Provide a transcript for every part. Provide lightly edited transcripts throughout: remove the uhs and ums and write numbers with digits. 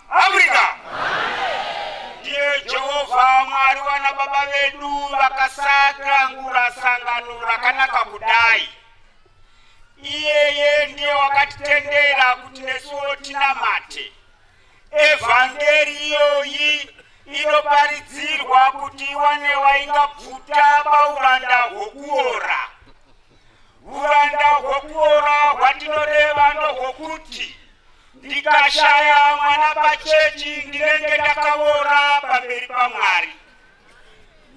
Afrika ndiye Jehovha Mwari wana baba vedu vakasakangura sangano rakanaka kudai. Iyeye ndiye wakatitendera kuti nesuwo tinamate. Evhangeri iyoyi inoparidzirwa kuti iwane waingabvuta pauranda hwokuora. Uranda hwokuora hwatinoreva ndohwokuti ndikashaya mwana pachechi ndinenge ndakaora pamberi paMwari.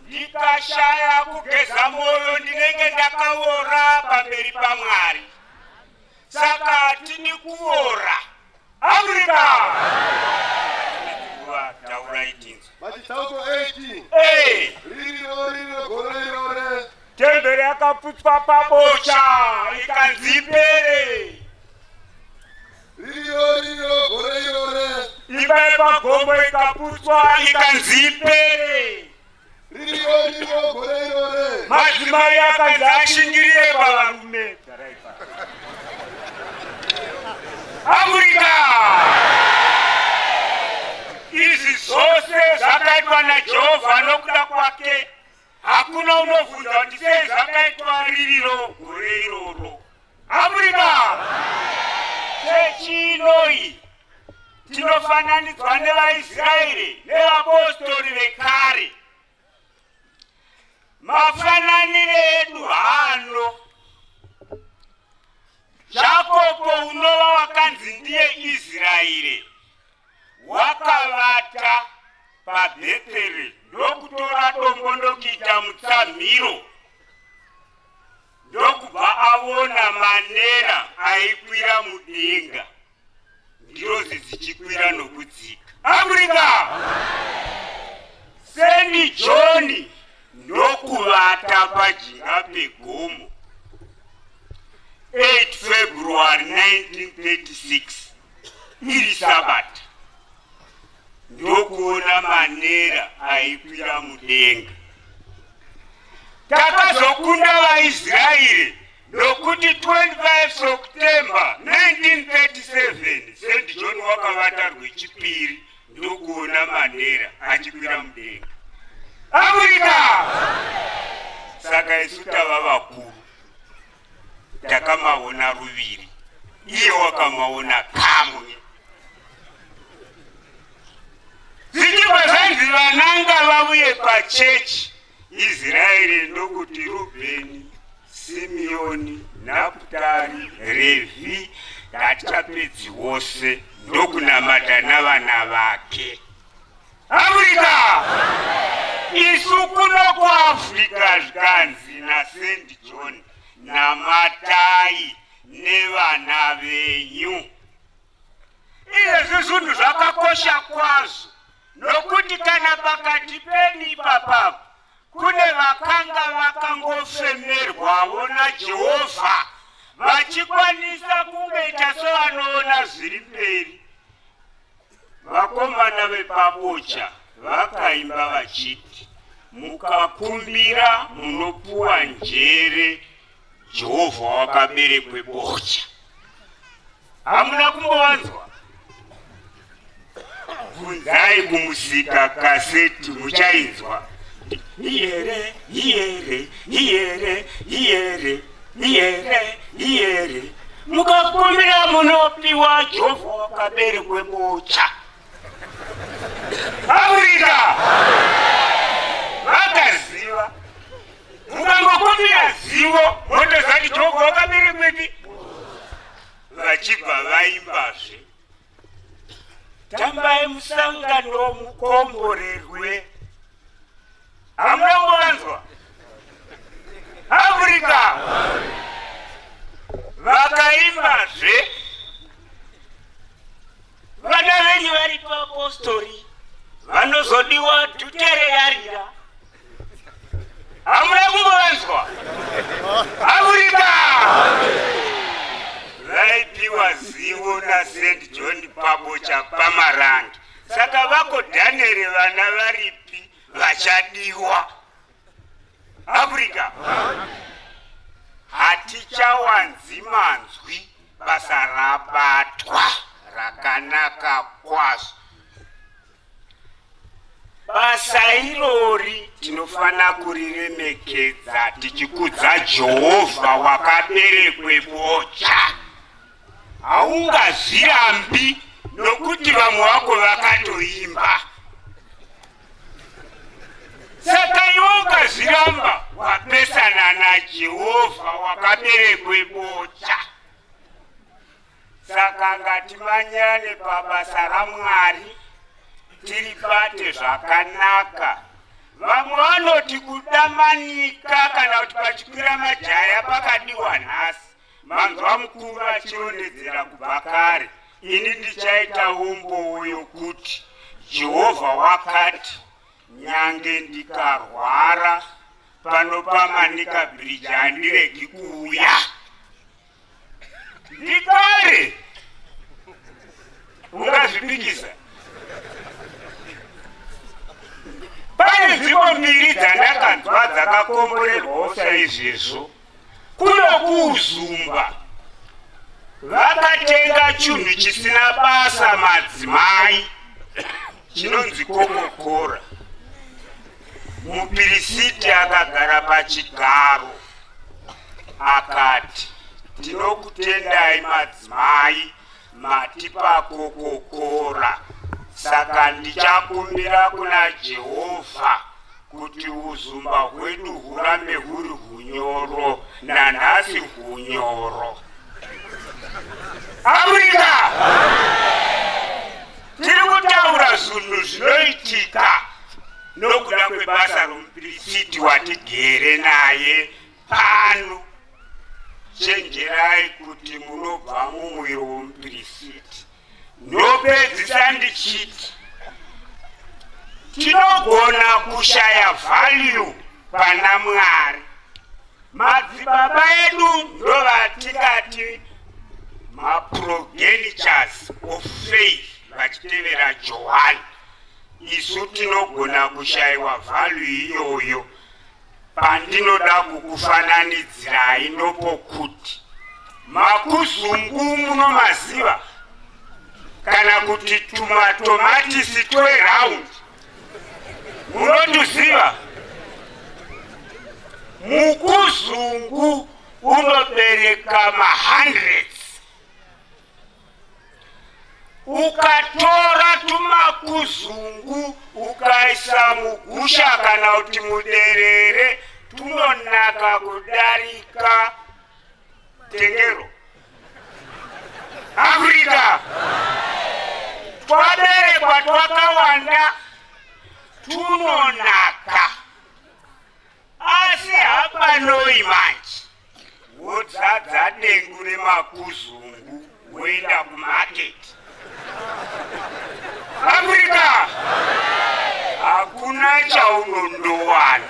Ndikashaya kugeza mwoyo ndinenge ndakaora pamberi paMwari. Saka hatidi kuora. Africa! Taurai tinzwe. Pachitsauko 18. Eh. Ririro ririro gore irore. Temberi yakaputswa pabocha ikanzi ipere. Ririro ririro gore irore. Imba yepagomo ikaputswa ikanzi ipere. Ririro ririro gore irore. Madzimai akanzi ashingirire pavarume. Afrika! Izvi zvose zvakaitwa naJehovha nokuda kwake. Hakuna unobvunza kuti sei zvakaitwa ririro gore iroro. Afrika! Chechi inoyi tinofananidzwa nevaIsraeri nevapostori vekare. Mafananire edu haano. Jakobo unova wakanzi ndiye Israeri wakavata paBheteri ndokutora dombo ndokuita mutsamhiro ndokubva avona manera aikwira mudenga ngirozi dzichikwira nokudzika. Afrika! Seni John ndokuvata pajinga pegomo 8 February 1936 iri Sabata ndokuona manera aikwira mudenga. Takazokunda vaIsraeri nokuti 25 September 1937 St John wakavata rwechipiri ndokuona manera achikwira mudenga. Afrika! Saka isu tava vakuru takamaona ruviri iye wakamaona kamwe. Zvichibva zvanzi vananga vavuye pachechi Israeri ndokuti Rubheni, Simeoni, Naputari, Revhi, hatichapedzi wose ndokunamata navana vake. Afrika! Isu kuno kuAfrica zvikanzi naSaint John namatai nevana venyu. Izvezvi zvinhu zvakakosha kwazvo nokuti kana pakati pedu ipapapo kune vakanga vakangofemerwawo naJehovha vachikwanisa kungoita sevanoona zviri mberi. Vakomana vepaBocha vakaimba vachiti, Mukakumbira munopuwa njere, Jehovha wakaberekwe bocha. Hamuna kumbovanzwa? Bvunzai kumusika kaseti muchainzwa. Iyere, iyere, iyere, iyere, iyere, iyere. Mukakumbira munopiwa Jehovha wakaberekwe bocha. Afrika vakaziva mukangokumbira zivo motozati Jehovha wakaberekwepi vachibva vaimbazve tambai musangano mukomborerwe hamuna kuvanzwa Afrika vakaimbazve vana venyu vari papostori vanozodiwa dhutere yarira hamuna kumbovanzwa Afrika vaipiwa zivo naSt John pabocha pamarangi saka vako Danieri vana varipi vachadiwa Afrika hatichawanzi manzwi basa rabatwa rakanaka kwazvo. Basa irori tinofanira kuriremekedza tichikudza Jehovha wakaberekwe bocha. Haungazvirambi nokuti vamwe vako vakatoimba. Saka iwe ukazviramba wapesana naJehovha wakaberekwe bocha. Saka ngatimanyane pabasa raMwari tiribate zvakanaka. Vamwe vanoti kuda manika kana kuti pachikwira majaya pakadiwa nhasi. Manzwa mukuru achirondedzera kubva kare. Ini ndichaita umbowo yokuti Jehovha wakati nyange ndikarwara pano paManika Bridge handiregi kuuya. Ndikare ungazvipikisa. Pane nzvimbo mbiri dzandakanzwa dzakakomborerwawo saizvezvo. Kuno kuUzumba vakatenga chinhu chisina basa madzimai chinonzi kokokora. Mupirisiti akagara pachigaro akati, Tinokutendai madzimai matipa kokokora, saka ndichakumbira kuna Jehovha kuti uzumba hwedu hurambe huri hunyoro nanhasi hunyoro. Afrika tiri kutaura zvinhu zvinoitika nokuda kwebasa romupirisiti watigere naye pano. Chenjerai kuti munobva mumuviri womupirisiti. Ndopedzisa ndichiti tinogona kushaya value pana Mwari. Madzibaba edu ndovatingati maprogenitures of faith vachitevera Johani. Isu tinogona kushaiwa value iyoyo. Pandinoda kukufananidzirai ndopokuti makuzungu munomaziva kana kuti tumatomatisi tweround munotuziva. Mukuzungu unobereka mahundreds Ukatora tumakuzungu ukaisa mugusha kana kuti muderere tunonaka kudarika tengero. Afrika twaberekwa twakawanda tunonaka asi hapanoi manje wodzadza dengu remakuzungu woenda kumarket. Afrika hakuna chaunondowana.